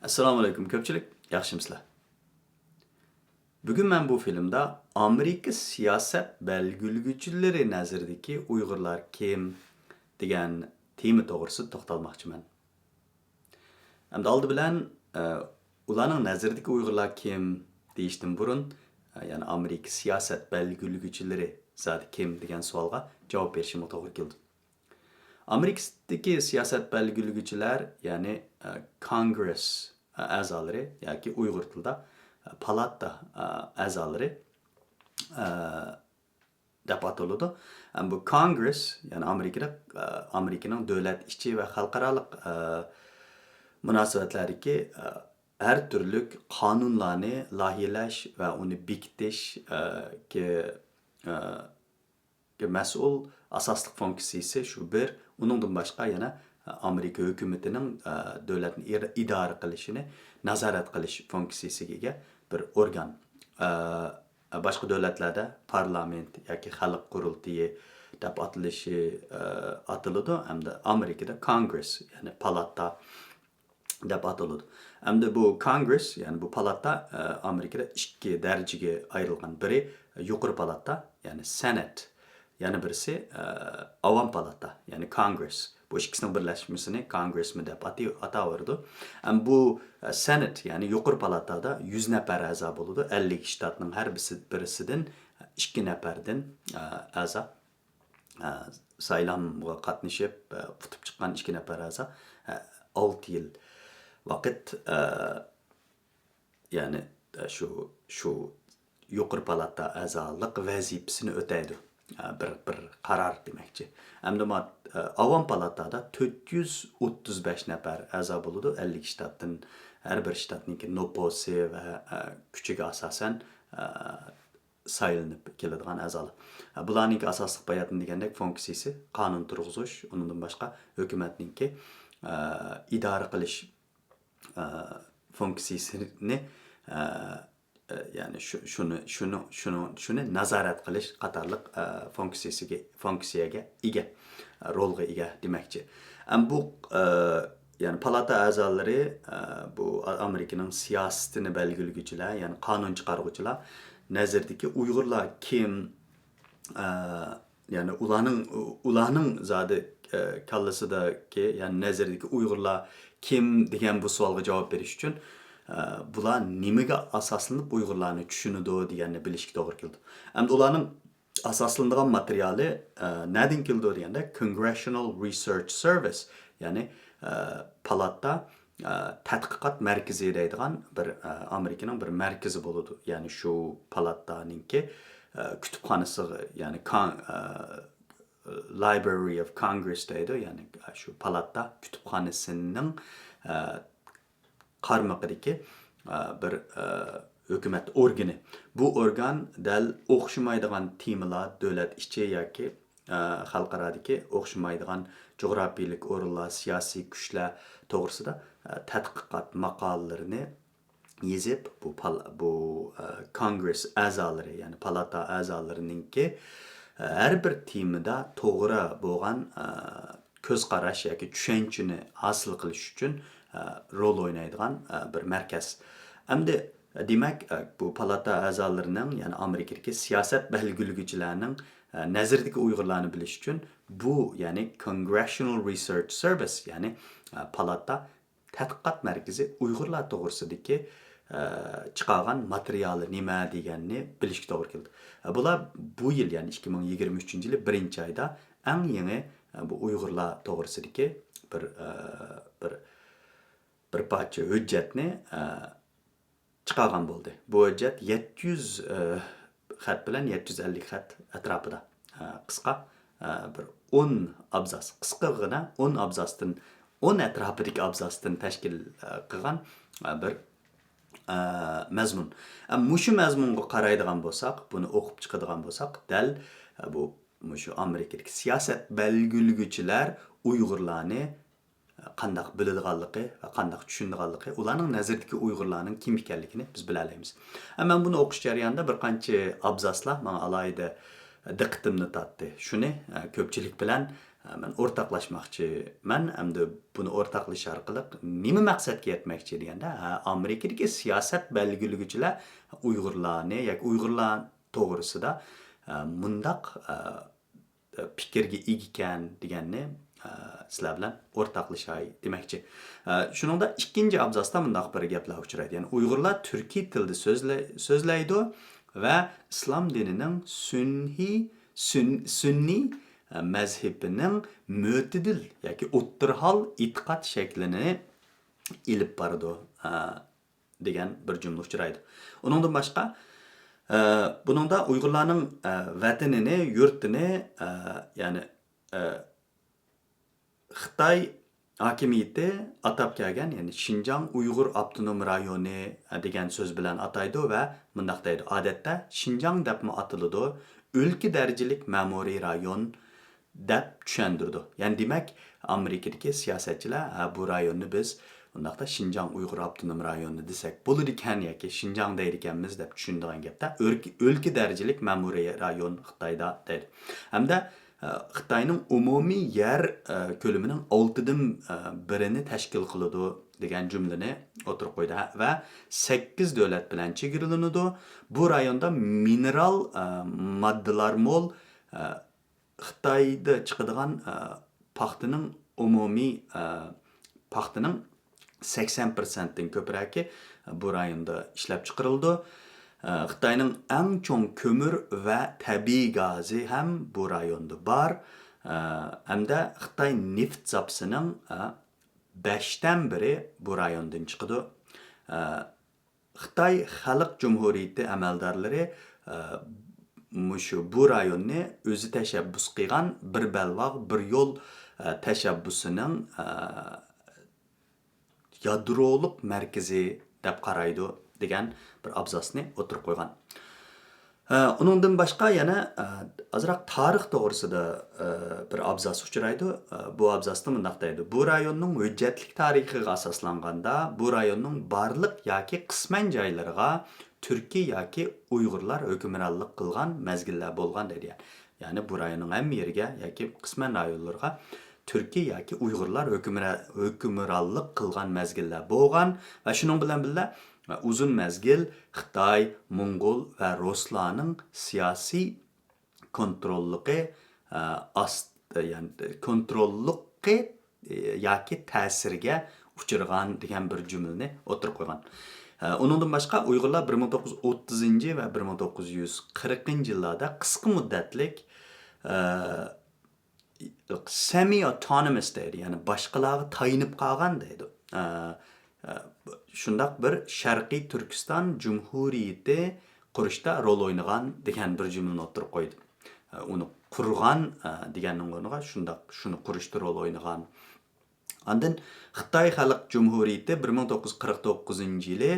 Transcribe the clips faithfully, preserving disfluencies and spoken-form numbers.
ئەسسالامۇ ئەلەيكۇم كۆپچىلىك، ياخشىمىسىلەر؟ بۈگۈن مەن بۇ فىلىمدا «ئامېرىكا سىياسەت بەلگىلىگۈچىلىرى نەزىرىدىكى ئۇيغۇرلار كىم؟» دېگەن تېما توغرىسىدا توختالماقچىمەن. ئەمدى ئالدى بىلەن، ئە، ئۇلارنىڭ نەزىرىدىكى ئۇيغۇرلار كىم دېيىشتىن بۇرۇن، ئە، يەنى ئامېرىكا سىياسەت بەلگىلىگۈچىلىرى زادى كىم دېگەن سوئالغا جاۋاب بېرىشىمغا توغرا كېلىدۇ. ئامېرىكىدىكى سىياسەت بەلگىلىگۈچىلەر، يەنى، ئە، كونگرېس، ئە، ئەزالىرى ياكى ئۇيغۇر تىلىدا، ئە، پالاتا، ئە، ئەزالىرى، ئە، دەپ ئاتىلىدۇ. ئە، بۇ كونگرېس، يەنى ئامېرىكىدا، ئە، ئامېرىكىنىڭ دۆلەت ئىچى ۋە خەلقئارالىق، ئە، مۇناسىۋەتلەردىكى، ئە، ھەر تۈرلۈك قانۇنلارنى لايىھەلەش ۋە ئۇنى بېكىتىش، ئە، كى، ئە، مەسئۇل ئاساسلىق فۇنكسىيىسى شۇ بىر. ئۇنىڭدىن باشقا يەنە ئامېرىكا ھۆكۈمىتىنىڭ، ئە، دۆلەتنى ئىر-، ئىدارە قىلىشىنى نازارەت قىلىش فۇنكسىيىسىگە ئىگە بىر ئورگان. ئە، باشقا دۆلەتلەردە پارلامېنت ياكى خەلق قۇرۇلتىيى دەپ ئاتىلىشى، ئە، ئاتىلىدۇ، ھەمدە ئامېرىكىدا كونگرېس، يەنى پالاتا دەپ ئاتىلىدۇ. ئەمدى بۇ كونگرېس، يەنى بۇ پالاتا، ئە، ئامېرىكىدا ئىككى دەرىجىگە ئايرىلغان. بىرى يۇقىرى پالاتا، يەنى سېنات. يەنە بىرسى، ئە، ئاۋام پالاتا، يەنى كونگرېس. بۇ ئىككىسىنىڭ بىرلەشمىسىنى كونگرېسمۇ دەپ ئاتى-، ئاتاۋېرىدۇ. ئەمما بۇ، ئە، سېنات، يەنى يۇقىرى پالاتادا يۈز نەپەر ئەزا بولىدۇ. ئەللىك شتاتنىڭ ھەر بىرسى-، بىرسىدىن ئىككى نەپەردىن، ئە، ئەزا، ئە، سايلامغا قاتنىشىپ، ئە، ئۇتۇپ چىققان ئىككى نەپەر ئەزا، ئە، ئالتە يىل ۋاقىت، ئە، يەنى، ئە، شۇ، شۇ يۇقىرى پالاتا ئەزالىق ۋەزىپىسىنى ئۆتەيدۇ. ئە، بىر، بىر قارار دېمەكچى. ئەمدى ما-، ئە، ئاۋام پالاتادا تۆت يۈز ئوتتۇز بەش نەپەر ئەزا بولىدۇ. ئەللىك شتاتتىن ھەر بىر شتاتنىڭكى نوپۇسى ۋە، ئە، كۈچىگە ئاساسەن، ئە، سايلىنىپ كېلىدىغان ئەزالار. ئە، بۇلارنىڭكى ئاساسلىق باياتىن دېگەندەك فۇنكسىيىسى قانۇن تۇرغۇزۇش، ئۇنىڭدىن باشقا ھۆكۈمەتنىڭكى، ئە، ئىدارە قىلىش، ئە، فۇنكسىيىسىنى، ئە، ئە، يەنى شۇ، شۇنى، شۇنى، شۇنى، شۇنى نازارەت قىلىش قاتارلىق، ئە، فۇنكسىيىسىگە، فۇنكسىيەگە ئىگە، ئە، رولغا ئىگە دېمەكچى. ئەم بۇ، ئە، يەنى پالاتا ئەزالىرى، ئە، بۇ ئا-، ئامېرىكىنىڭ سىياسىتىنى بەلگىلىگۈچىلەر، يەنى قانۇن چىقارغۇچىلار نەزىرىدىكى ئۇيغۇرلار كىم؟ ئە، يەنى ئۇلارنىڭ، ئۇلارنىڭ زادى، ئە، كاللىسىدىكى، يەنى نەزىرىدىكى ئۇيغۇرلار كىم دېگەن بۇ سوئالغا جاۋاب بېرىش ئۈچۈن، ئە، بۇلار نېمىگە ئاساسلىنىپ ئۇيغۇرلارنى چۈشىنىدۇ دېگەننى بىلىشكە توغرا كېلىدۇ. ئەمدى ئۇلارنىڭ ئاساسلىنىدىغان ماتېرىيالى، ئە، نەدىن كېلىدۇ دېگەندە، Congressional Research Service، يەنى، ئە، پالاتا، ئە، تەتقىقات مەركىزى دەيدىغان بىر، ئە، ئامېرىكىنىڭ بىر مەركىزى بولىدۇ. يەنى شۇ پالاتانىڭكى، ئە، كۇتۇپخانىسىغا، يەنى كان-، ئە، Library of Congress دەيدۇ، يەنى شۇ پالاتا كۇتۇپخانىسىنىڭ، ئە، قارمىقىدىكى، ئە، بىر، ئە، ھۆكۈمەت ئورگىنى. بۇ ئورگان دەل ئوخشىمايدىغان تېمىلار، دۆلەت ئىچى ياكى، ئە، خەلقئارادىكى ئوخشىمايدىغان جۇغراپىيىلىك ئورۇنلار، سىياسىي كۈچلەر توغرىسىدا، ئە، تەتقىقات ماقالىلىرىنى يېزىپ، بۇ پال-، بۇ، ئە، كونگرېس ئەزالىرى، يەنى پالاتا ئەزالىرىنىڭكى، ئە، ھەر بىر تېمىدا توغرا بولغان، ئە، كۆز قاراش ياكى چۈشەنچىنى ھاسىل قىلىش ئۈچۈن، ئە، رول ئوينايدىغان، ئە، بىر مەركەز. ئەمدى، دېمەك، ئە، بۇ پالاتا ئەزالىرىنىڭ، يەنى ئامېرىكىدىكى سىياسەت بەلگىلىگۈچىلەرنىڭ، ئە، نەزىرىدىكى ئۇيغۇرلارنى بىلىش ئۈچۈن بۇ، يەنى Congressional Research Service، يەنى، ئە، پالاتا تەتقىقات مەركىزى ئۇيغۇرلار توغرىسىدىكى، ئە، چىقارغان ماتېرىيالى نېمە دېگەننى بىلىشكە توغرا كېلىدۇ. ئە، بۇلار بۇ يىل، يەنى ئىككى مىڭ يىگىرمە ئۈچىنچى يىلى بىرىنچى ئايدا ئەڭ يېڭى، ئە، بۇ ئۇيغۇرلار توغرىسىدىكى بىر، ئە، بىر، بىر پارچە ھۆججەتنى، ئە، چىقارغان بولدى. بۇ ھۆججەت يەتتە يۈز، ئە، خەت بىلەن يەتتە يۈز ئەللىك خەت ئەتراپىدا، ئە، قىسقا، ئە، بىر ئون ئابزاس، قىسقىغىنا ئون ئابزاستىن، ئون ئەتراپىدىكى ئابزاستىن تەشكىل، ئە، قىلغان، ئە، بىر، ئە، مەزمۇن. ئە، مۇشۇ مەزمۇنغا قارايدىغان بولساق، بۇنى ئوقۇپ چىقىدىغان بولساق، دەل، ئە، بۇ، مۇشۇ ئامېرىكىدىكى سىياسەت بەلگىلىگۈچىلەر ئۇيغۇرلارنى قانداق بىلىدىغانلىقى ۋە قانداق چۈشىنىدىغانلىقى، ئۇلارنىڭ نەزىرىدىكى ئۇيغۇرلارنىڭ كىم ئىكەنلىكىنى بىز بىلەلەيمىز. ئە، مەن بۇنى ئوقۇش جەريانىدا بىر قانچە ئابزاسلار ماڭا ئالاھىدە دىققىتىمنى تارتتى. شۇنى، ئە، كۆپچىلىك بىلەن، مەن ئورتاقلاشماقچىمەن، ئەمدى بۇنى ئورتاقلىشىش ئارقىلىق نېمە مەقسەتكە يەتمەكچى دېگەندە، ھە، ئامېرىكىدىكى سىياسەت بەلگىلىگۈچىلەر ئۇيغۇرلارنى ياكى ئۇيغۇرلار توغرىسىدا، ھە، مۇنداق، ھە، پىكىرگە ئىگىكەن دېگەننى، ھە، سىلەر بىلەن ئورتاقلىشاي دېمەكچى. ھە، شۇنىڭدا ئىككىنچى ئابزاستا مۇنداق بىر گەپلەر ئۇچرايدۇ. يەنى ئۇيغۇرلار تۈركىي تىلدا سۆزلە-، سۆزلەيدۇ ۋە ئىسلام دىنىنىڭ سۈنھىي سۈن-، سۈننىي، ئە، مەزھىپىنىڭ مۆتىدىل ياكى ئوتتۇرىھال ئېتىقاد شەكلىنى ئېلىپ بارىدۇ، ئە، دېگەن بىر جۈملە ئۇچرايدۇ. ئۇنىڭدىن باشقا، ئە، بۇنىڭدا ئۇيغۇرلارنىڭ، ئە، ۋەتىنىنى، يۇرتىنى، ئە، يەنى، ئە، خىتاي ھاكىمىيىتى ئاتاپ كەلگەن، يەنى شىنجاڭ ئۇيغۇر ئاپتونوم رايونى دېگەن سۆز بىلەن ئاتايدۇ ۋە مۇنداق دەيدۇ، ئادەتتە شىنجاڭ دەپمۇ ئاتىلىدۇ، ئۆلكە دەرىجىلىك مەمۇرىي رايون دەپ چۈشەندۈرىدۇ. يەنى دېمەك، ئامېرىكىدىكى سىياسەتچىلەر، ھە، بۇ رايوننى بىز ئۇنداقتا شىنجاڭ ئۇيغۇر ئاپتونوم رايونى دېسەك بولىدىكەن ياكى شىنجاڭ دەيدىكەنمىز دەپ چۈشىنىدىغان گەپتە، ئۆلكە، ئۆلكە دەرىجىلىك مەمۇرىي رايون خىتايدا دەيدۇ. ھەمدە ئە، خىتاينىڭ ئومۇمىي يەر، ئە، كۆلىمىنىڭ ئالتىدىن، ئە، بىرىنى تەشكىل قىلىدۇ دېگەن جۈملىنى ئوتتۇرىغا قويدى. ھە، ۋە سەككىز دۆلەت بىلەن چېگرىلىنىدۇ. بۇ رايوندا مىنېرال، ئە، ماددىلار مول، ئە، خىتايدا چىقىدىغان، ئە، پاختىنىڭ ئومۇمىي، ئە، پاختىنىڭ سەكسەن پىرسەنتتىن كۆپرەكى بۇ رايوندا ئىشلەپچىقىرىلىدۇ. ئە، خىتاينىڭ ئەڭ چوڭ كۆمۈر ۋە تەبىئىي گازى ھەم بۇ رايوندا بار. ئە، ھەمدە خىتاي نېفىت زاپىسىنىڭ، ئە، بەشتىن بىرى بۇ رايوندىن چىقىدۇ. ئە، خىتاي خەلق جۇمھۇرىيىتى ئەمەلدارلىرى، ئە، مۇشۇ بۇ رايوننى ئۆزى تەشەببۇس قىلغان بىر بەلباغ، بىر يول، ئە، تەشەببۇسىنىڭ، ئە، يادرولۇق مەركىزى دەپ قارايدۇ دېگەن بىر ئابزاسنى ئوتتۇرىغا قويغان. ئە، ئۇنىڭدىن باشقا يەنە، ئە، ئازراق تارىخ توغرىسىدا، ئە، بىر ئابزاس ئۇچرايدۇ. ئە، بۇ ئابزاستا مۇنداق دەيدۇ، بۇ رايوننىڭ ھۆججەتلىك تارىخىغا ئاساسلانغاندا، بۇ رايوننىڭ بارلىق ياكى قىسمەن جايلىرىغا تۈركىي ياكى ئۇيغۇرلار ھۆكۈمرانلىق قىلغان مەزگىللەر بولغان دەيدۇ. يەنى بۇ رايوننىڭ ھەممە يېرىگە ياكى قىسمەن رايونلىرىغا تۈركىي ياكى ئۇيغۇرلار ھۆكۈمرە-، ھۆكۈمرانلىق قىلغان مەزگىللەر بولغان ۋە شۇنىڭ بىلەن بىللە، ئۇزۇن مەزگىل خىتاي، موڭغۇل ۋە رۇسلارنىڭ سىياسىي كونتروللۇقى، ئە، ئاست-، يەنى كونتروللۇقى، ئە، ياكى تەسىرىگە ئۇچرىغان دېگەن بىر جۈملىنى ئوتتۇرىغا قويغان. ئە، ئۇنىڭدىن باشقا ئۇيغۇرلار بىر مىڭ توققۇز يۈز ئوتتۇزىنچى ۋە بىر مىڭ توققۇز يۈز قىرىقىنچى يىللاردا قىسقا مۇددەتلىك، ئە، semi autonomous دەيدۇ، يەنى باشقىلارغا تايىنىپ قالغان دەيدۇ. ئە، ئە، شۇنداق بىر شەرقىي تۈركىستان جۇمھۇرىيىتى قۇرۇشتا رول ئوينىغان دېگەن بىر جۈملىنى ئوتتۇرىغا قويدى. ئە، ئۇنى قۇرغان، ئە، دېگەننىڭ ئورنىغا شۇنداق، شۇنى قۇرۇشتا رول ئوينىغان. ئاندىن خىتاي خەلق جۇمھۇرىيىتى بىر مىڭ توققۇز يۈز قىرىق توققۇزىنچى يىلى،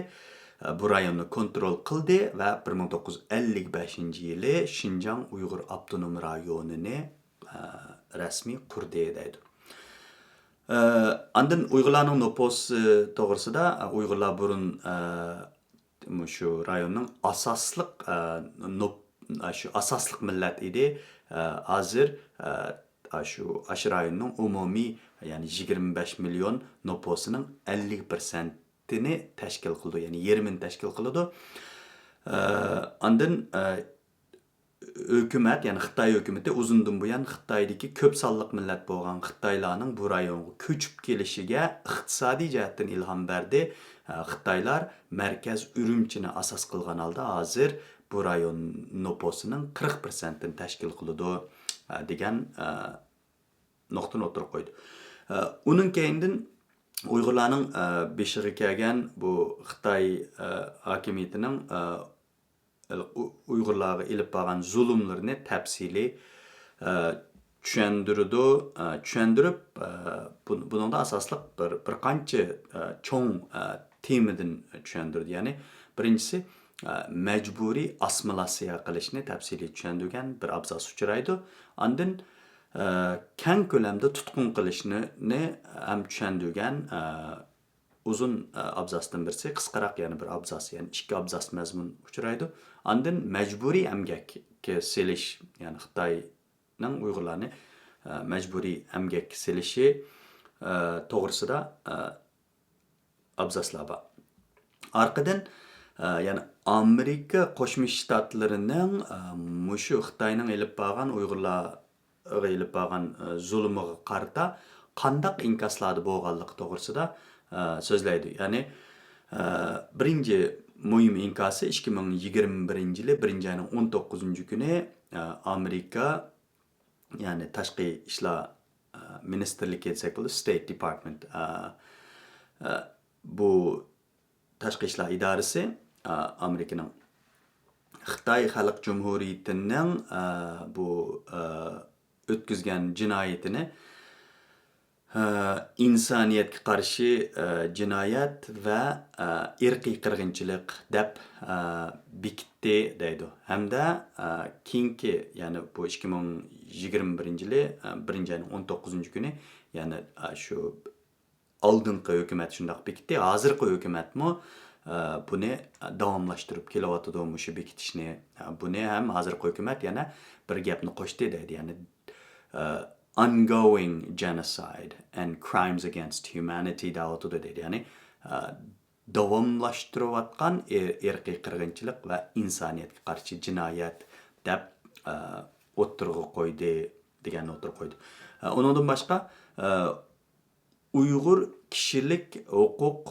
ئە، بۇ رايوننى كونترول قىلدى ۋە بىر مىڭ توققۇز يۈز ئەللىك بەشىنچى يىلى شىنجاڭ ئۇيغۇر ئاپتونوم رايونىنى، ئە، رەسمىي قۇردى دەيدۇ. ئە، ئاندىن ئۇيغۇرلارنىڭ نوپۇسى توغرىسىدا، ئە، ئۇيغۇرلار بۇرۇن، ئە، مۇشۇ رايوننىڭ ئاساسلىق، ئە، نوپ-، ئاشۇ ئاساسلىق مىللەت ئىدى. ئە، ھازىر، ئە، ئاشۇ، ئاشۇ رايوننىڭ ئومۇمىي، يەنى يىگىرمە بەش مىليون نوپۇسىنىڭ ئەللىك پىرسەنتىنى تەشكىل قىلىدۇ، يەنى يېرىمىنى تەشكىل قىلىدۇ. ئە، ئاندىن، ئە، ھۆكۈمەت، يەنى خىتاي ھۆكۈمىتى ئۇزۇندىن بۇيان خىتايدىكى كۆپ سانلىق مىللەت بولغان خىتايلارنىڭ بۇ رايونغا كۆچۈپ كېلىشىگە ئىقتىسادىي جەھەتتىن ئىلھام بەردى. ئە، خىتايلار مەركەز ئۈرۈمچىنى ئاساس قىلغان ھالدا ھازىر بۇ رايون نوپۇسىنىڭ قىرىق پىرسەنتىنى تەشكىل قىلىدۇ، ئە، دېگەن، ئە، نۇقتىنى ئوتتۇرىغا قويدى. ئە، ئۇنىڭ كەينىدىن ئۇيغۇرلارنىڭ، ئە، بېشىغا كەلگەن بۇ خىتاي، ئە، ھاكىمىيىتىنىڭ، ئە، ئۇ-، ئۇيغۇرلارغا ئېلىپ بارغان زۇلۇملىرىنى تەپسىلىي، ئە، چۈشەندۈرىدۇ. ئە، چۈشەندۈرۈپ، ئە، بۇ-، بۇنىڭدا ئاساسلىق بىر، بىر قانچە، ئە، چوڭ، ئە، تېمىدىن چۈشەندۈردى. يەنى بىرىنچىسى، ئە، مەجبۇرىي ئاسسىمىلياتسىيە قىلىشنى تەپسىلىي چۈشەندۈرگەن بىر ئابزاس ئۇچرايدۇ. ئاندىن، ئە، كەڭ كۆلەمدە تۇتقۇن قىلىشنى ھەم چۈشەندۈرگەن، ئە، ئۇزۇن، ئە، ئابزاستىن بىرسى، قىسقىراق يەنە بىر ئابزاس، يەنى ئىككى ئابزاس مەزمۇن ئۇچرايدۇ. ئاندىن مەجبۇرىي ئەمگەككە سېلىش، يەنى خىتاينىڭ ئۇيغۇرلارنى، مەجبۇرىي ئەمگەككە سېلىشى توغرىسىدا ئابزاسلار بار. ئارقىدىن يەنە ئامېرىكا قوشما شتاتلىرىنىڭ مۇشۇ خىتاينىڭ ئېلىپ بارغان ئۇيغۇرلارغا ئېلىپ بارغان زۇلۇمىغا قارىتا قانداق ئىنكاسلاردا بولغانلىقى توغرىسىدا سۆزلەيدۇ. يەنى بىرىنچى مۇھىم ئىنكاسى ئىككى مىڭ يىگىرمە بىرىنچى يىلى بىرىنچى ئاينىڭ ئون توققۇزىنچى كۈنى ئامېرىكا، يەنى تاشقى ئىشلار مىنىستىرلىكى دېسەك بولىدۇ، State Department. بۇ تاشقى ئىشلار ئىدارىسى ئامېرىكىنىڭ خىتاي خەلق جۇمھۇرىيىتىنىڭ بۇ ئۆتكۈزگەن جىنايىتىنى ئىنسانىيەتكە قارشى جىنايەت ۋە ئىرقىي قىرغىنچىلىق دەپ بېكىتتى دەيدۇ. ھەمدە كېيىنكى، يەنى بۇ ئىككى مىڭ يىگىرمە بىرىنچى يىلى بىرىنچى ئاينىڭ ئون توققۇزىنچى كۈنى، يەنى شۇ ئالدىنقى ھۆكۈمەت شۇنداق بېكىتتى. ھازىرقى ھۆكۈمەتمۇ بۇنى داۋاملاشتۇرۇپ كېلىۋاتىدۇ، مۇشۇ بېكىتىشنى. بۇنى ھەم ھازىرقى ھۆكۈمەت يەنە بىر گەپنى قوشتى دەيدۇ، يەنى ongoing genocide and crimes against humanity دەۋاتىدۇ دەيدۇ. يەنى داۋاملاشتۇرۇۋاتقان ئىرقىي قىرغىنچىلىق ۋە ئىنسانىيەتكە قارشى جىنايەت دەپ ئوتتۇرىغا قويدى دېگەننى ئوتتۇرىغا قويدى. ئۇنىڭدىن باشقا ئۇيغۇر كىشىلىك ھوقۇق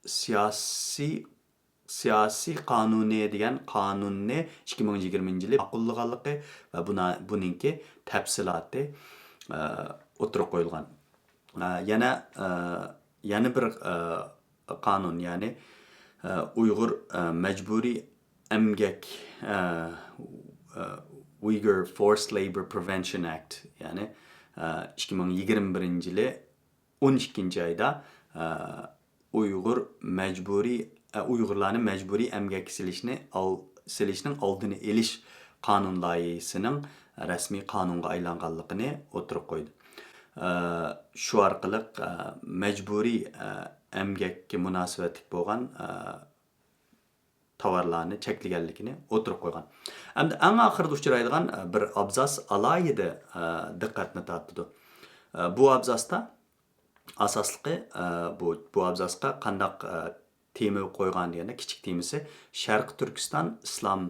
سىياسىي سىياسىي قانۇنى دېگەن قانۇننى ئىككى مىڭ يىگىرمىنچى يىلى ماقۇللىغانلىقى ۋە بۇنا-، بۇنىڭكى تەپسىلاتى ئوتتۇرىغا قويۇلغان. يەنە، يەنە بىر قانۇن، يەنى ئۇيغۇر مەجبۇرىي ئەمگەك، Uyghur Forced Labor Prevention Act، يەنى ئىككى مىڭ يىگىرمە بىرىنچى يىلى ئون ئىككىنچى ئايدا ئۇيغۇر مەجبۇرىي، ئۇيغۇرلارنى مەجبۇرىي ئەمگەككە سېلىشنى ئال-، سېلىشنىڭ ئالدىنى ئېلىش قانۇن لايىھىسىنىڭ رەسمىي قانۇنغا ئايلانغانلىقىنى ئوتتۇرىغا قويدى. شۇ ئارقىلىق مەجبۇرىي ئەمگەككە مۇناسىۋەتلىك بولغان تاۋارلارنى چەكلىگەنلىكىنى ئوتتۇرىغا قويغان. ئەمدى ئەڭ ئاخىرىدا ئۇچرايدىغان بىر ئابزاس ئالاھىدە دىققەتنى تارتىدۇ. بۇ ئابزاستا ئاساسلىقى، بۇ، بۇ ئابزاسقا قانداق تېما قويغان دېگەندە، كىچىك تېمىسى شەرقىي تۈركىستان ئىسلام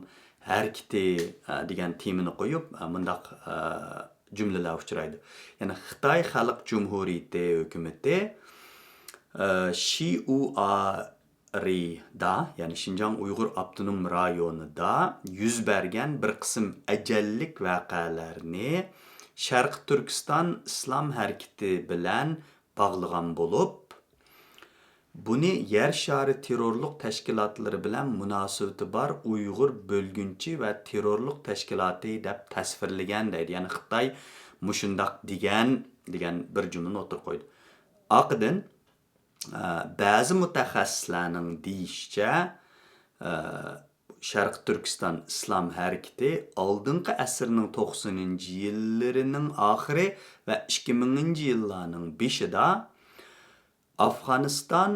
ھەرىكىتى دېگەن تېمىنى قويۇپ، مۇنداق جۈملىلەر ئۇچرايدۇ. يەنى خىتاي خەلق جۇمھۇرىيىتى ھۆكۈمىتى شىئۇئارىدا، يەنى شىنجاڭ ئۇيغۇر ئاپتونوم رايونىدا يۈز بەرگەن بىر قىسىم ئەجەللىك ۋەقەلەرنى شەرقىي تۈركىستان ئىسلام ھەرىكىتى بىلەن باغلىغان بولۇپ، بۇنى يەر شارى تېررورلۇق تەشكىلاتلىرى بىلەن مۇناسىۋىتى بار ئۇيغۇر بۆلگۈنچى ۋە تېررورلۇق تەشكىلاتى دەپ تەسۋىرلىگەن دەيدۇ. يەنى خىتاي مۇشۇنداق دېگەن، دېگەن بىر جۈملىنى ئوتتۇرىغا قويدى. ئارقىدىن، ئە، بەزى مۇتەخەسسىسلەرنىڭ دېيىشىچە، ئە، شەرقىي تۈركىستان ئىسلام ھەرىكىتى ئالدىنقى ئەسىرنىڭ توقسىنىنچى يىللىرىنىڭ ئاخىرى ۋە ئىككى مىڭىنچى يىللارنىڭ بېشىدا ئافغانىستان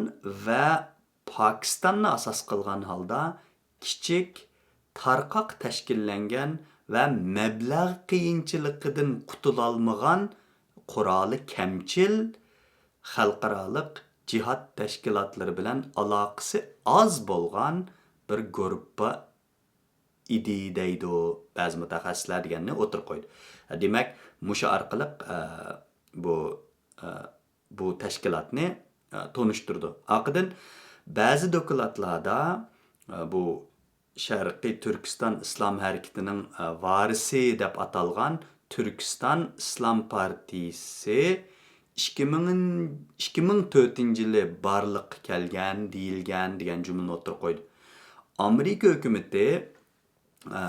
ۋە پاكىستاننى ئاساس قىلغان ھالدا كىچىك، تارقاق تەشكىللەنگەن ۋە مەبلەغ قىيىنچىلىقىدىن قۇتۇلالمىغان، قورالى كەمچىل، خەلقئارالىق جىھاد تەشكىلاتلىرى بىلەن ئالاقىسى ئاز بولغان بىر گۇرۇپپا ئىدى دەيدۇ بەزى مۇتەخەسسىسلەر دېگەننى ئوتتۇرىغا قويدى. دېمەك، مۇشۇ ئارقىلىق، ئە، بۇ، ئە، بۇ تەشكىلاتنى، ئە، تونۇشتۇرىدۇ. ئارقىدىن بەزى دوكلاتلاردا، ئە، بۇ شەرقىي تۈركىستان ئىسلام ھەرىكىتىنىڭ، ئە، ۋارىسى دەپ ئاتالغان تۈركىستان ئىسلام پارتىيىسى ئىككى مىڭ، ئىككى مىڭ تۆتىنچى يىلى بارلىققا كەلگەن دېيىلگەن دېگەن جۈملىنى ئوتتۇرىغا قويدى. ئامېرىكا ھۆكۈمىتى، ئە،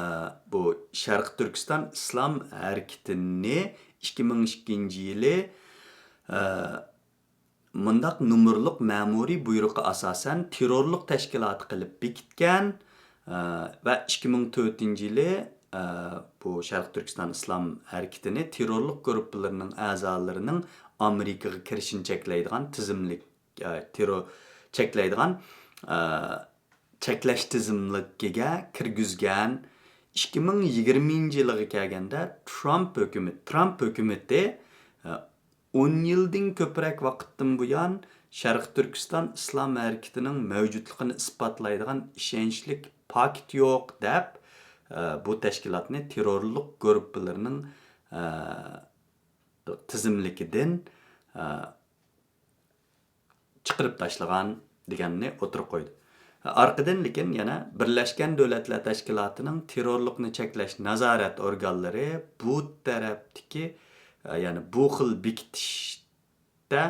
بۇ شەرقىي تۈركىستان ئىسلام ھەرىكىتىنى ئىككى مىڭ ئىككىنچى يىلى، ئە، مۇنداق نومۇرلۇق مەمۇرىي بۇيرۇققا ئاساسەن تېررورلۇق تەشكىلاتى قىلىپ بېكىتكەن، ئە، ۋە ئىككى مىڭ تۆتىنچى يىلى، ئە، بۇ شەرقىي تۈركىستان ئىسلام ھەرىكىتىنى تېررورلۇق گۇرۇپپىلىرىنىڭ ئەزالىرىنىڭ ئامېرىكىغا كىرىشىنى چەكلەيدىغان تىزىملىك، ئە، تېررور، چەكلەيدىغان، ئە، چەكلەش تىزىملىكىگە كىرگۈزگەن، ئىككى مىڭ يىگىرمىنچى يىلغا كەلگەندە ترامپ ھۆكۈمىتى، ترامپ ھۆكۈمىتى، ئە، ئون يىلدىن كۆپرەك ۋاقىتتىن بۇيان شەرقىي تۈركىستان ئىسلام ھەرىكىتىنىڭ مەۋجۇتلۇقىنى ئىسپاتلايدىغان ئىشەنچلىك پاكىت يوق دەپ، ئە، بۇ تەشكىلاتنى تېررورلۇق گۇرۇپپىلىرىنىڭ، ئە، تىزىملىكىدىن، ئە، چىقىرىپ تاشلىغان دېگەننى ئوتتۇرىغا قويدى. ئارقىدىن لېكىن يەنە بىرلەشكەن دۆلەتلەر تەشكىلاتىنىڭ تېررورلۇقنى چەكلەش نازارەت ئورگانلىرى بۇ تەرەپتىكى، يەنى بۇ خىل بېكىتىشتە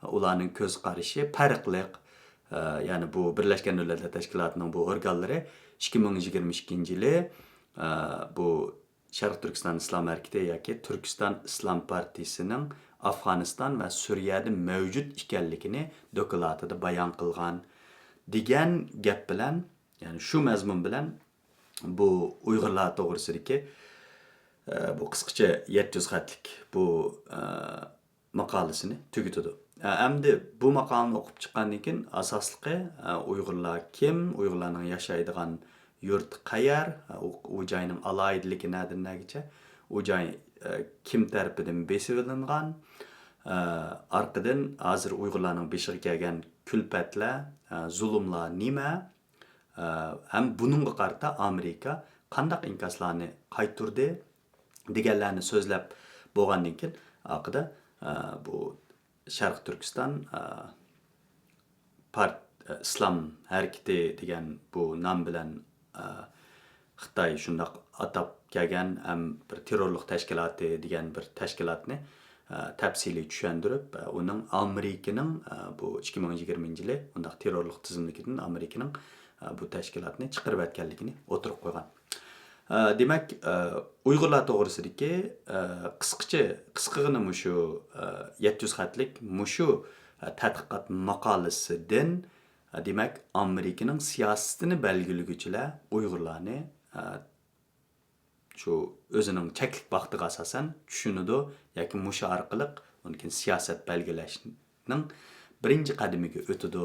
ئۇلارنىڭ كۆز قارىشى پەرقلىق. يەنى بۇ بىرلەشكەن دۆلەتلەر تەشكىلاتىنىڭ بۇ ئورگانلىرى ئىككى مىڭ يىگىرمە ئىككىنچى يىلى بۇ شەرقىي تۈركىستان ئىسلام ھەرىكىتى ياكى تۈركىستان ئىسلام پارتىيىسىنىڭ ئافغانىستان ۋە سۈرىيەدە مەۋجۇت ئىكەنلىكىنى دوكلاتىدا بايان قىلغان دېگەن گەپ بىلەن، يەنى شۇ مەزمۇن بىلەن بۇ ئۇيغۇرلار توغرىسىدىكى، ئە، بۇ قىسقىچە يەتتە يۈز خەتلىك بۇ، ئە، ماقالىسىنى تۈگىتىدۇ. ئە، ئەمدى بۇ ماقالىنى ئوقۇپ چىققاندىن كېيىن ئاساسلىقى، ئە، ئۇيغۇرلار كىم، ئۇيغۇرلارنىڭ ياشايدىغان يۇرتى قەيەر، ئە، ئۇ، ئۇ جاينىڭ ئالاھىدىلىكى نەدىن نەگىچە، ئۇ جاي، ئە، كىم تەرىپىدىن بېسىۋېلىنغان، ئە، ئارقىدىن ھازىر ئۇيغۇرلارنىڭ بېشىغا كەلگەن كۈلپەتلەر، ئە، زۇلۇملار نېمە، ئە، ھەم بۇنىڭغا قارىتا ئامېرىكا قانداق ئىنكاسلارنى قايتۇردى دېگەنلەرنى سۆزلەپ بولغاندىن كېيىن، ئارقىدا، ئە، بۇ شەرقىي تۈركىستان، ئە، پارت-، ئە، ئىسلام ھەرىكىتى دېگەن بۇ نام بىلەن، ئە، خىتاي شۇنداق ئاتاپ كەلگەن ھەم بىر تېررورلۇق تەشكىلاتى دېگەن بىر تەشكىلاتنى، ئە، تەپسىلىي چۈشەندۈرۈپ، ئە، ئۇنىڭ ئامېرىكىنىڭ، ئە، بۇ ئىككى مىڭ يىگىرمىنچى يىلى ئۇنداق تېررورلۇق تىزىملىكىدىن ئامېرىكىنىڭ، ئە، بۇ تەشكىلاتنى چىقىرىۋەتكەنلىكىنى ئوتتۇرىغا قويغان. ئە، دېمەك، ئە، ئۇيغۇرلار توغرىسىدىكى، ئە، قىسقىچە، قىسقىغىنە مۇشۇ، ئە، يەتتە يۈز خەتلىك مۇشۇ، ئە، تەتقىقات ماقالىسىدىن، ئە، دېمەك، ئامېرىكىنىڭ سىياسىتىنى بەلگىلىگۈچىلەر ئۇيغۇرلارنى، ئە، شۇ ئۆزىنىڭ چەكلىك بەختىگە ئاساسەن چۈشىنىدۇ ياكى مۇشۇ ئارقىلىق مۇمكىن سىياسەت بەلگىلەشنىڭ بىرىنچى قەدىمىگە ئۆتىدۇ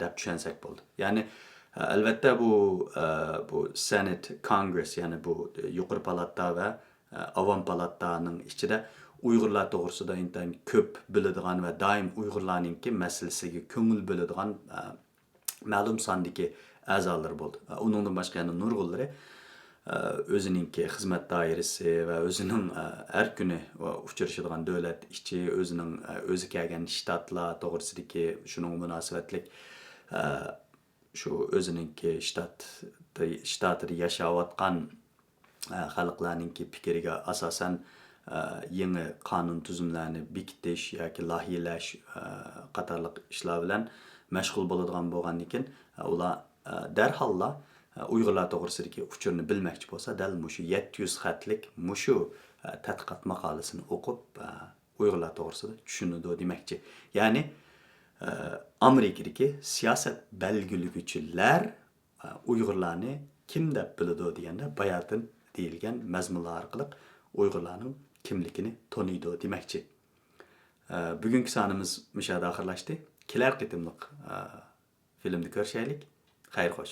دەپ چۈشەنسەك بولىدۇ. يەنى، ئەلۋەتتە، بۇ، بۇ سېنات، كونگرېس، يەنى بۇ يۇقىرى پالاتا ۋە ئاۋام پالاتانىڭ ئىچىدە ئۇيغۇرلار توغرىسىدا ئىنتايىن كۆپ بىلىدىغان ۋە دائىم ئۇيغۇرلارنىڭكى مەسىلىسىگە كۆڭۈل بۆلىدىغان، مەلۇم ساندىكى ئەزالىرى بولدى. ئۇنىڭدىن باشقا يەنە نۇرغۇنلىرى، ئە، ئۆزىنىڭكى خىزمەت دائىرىسى ۋە ئۆزىنىڭ، ئە، ھەر كۈنى ئۇچرىشىدىغان دۆلەت ئىچى، ئۆزىنىڭ، ئە، ئۆزى كەلگەن شتاتلار توغرىسىدىكى شۇنىڭغا مۇناسىۋەتلىك، ئە، شۇ ئۆزىنىڭكى شتات-، شتاتىدا ياشاۋاتقان، ئە، خەلقلەرنىڭكى پىكرىگە ئاساسەن، ئە، يېڭى قانۇن تۈزۈملەرنى بېكىتىش ياكى لايىھەلەش، ئە، قاتارلىق ئىشلار بىلەن مەشغۇل بولىدىغان بولغاندىن كېيىن، ئە، ئۇلار، ئە، دەرھاللا، ئە، ئۇيغۇرلار توغرىسىدىكى ئۇچۇرنى بىلمەكچى بولسا، دەل مۇشۇ يەتتە يۈز خەتلىك مۇشۇ، ئە، تەتقىقات ماقالىسىنى ئوقۇپ، ئە، ئۇيغۇرلار توغرىسىدا چۈشىنىدۇ دېمەكچى. يەنى، ئە، ئامېرىكىدىكى سىياسەت بەلگىلىگۈچىلەر ئۇيغۇرلارنى كىم دەپ بىلىدۇ دېگەندە، باياتىن دېيىلگەن مەزمۇنلار ئارقىلىق ئۇيغۇرلارنىڭ كىملىكىنى تونۇيدۇ دېمەكچى. بۈگۈنكى سانىمىز مۇشۇ يەردە ئاخىرلاشتى. كېلەر قېتىملىق فىلىمدا كۆرۈشەيلىك. خەير خوش.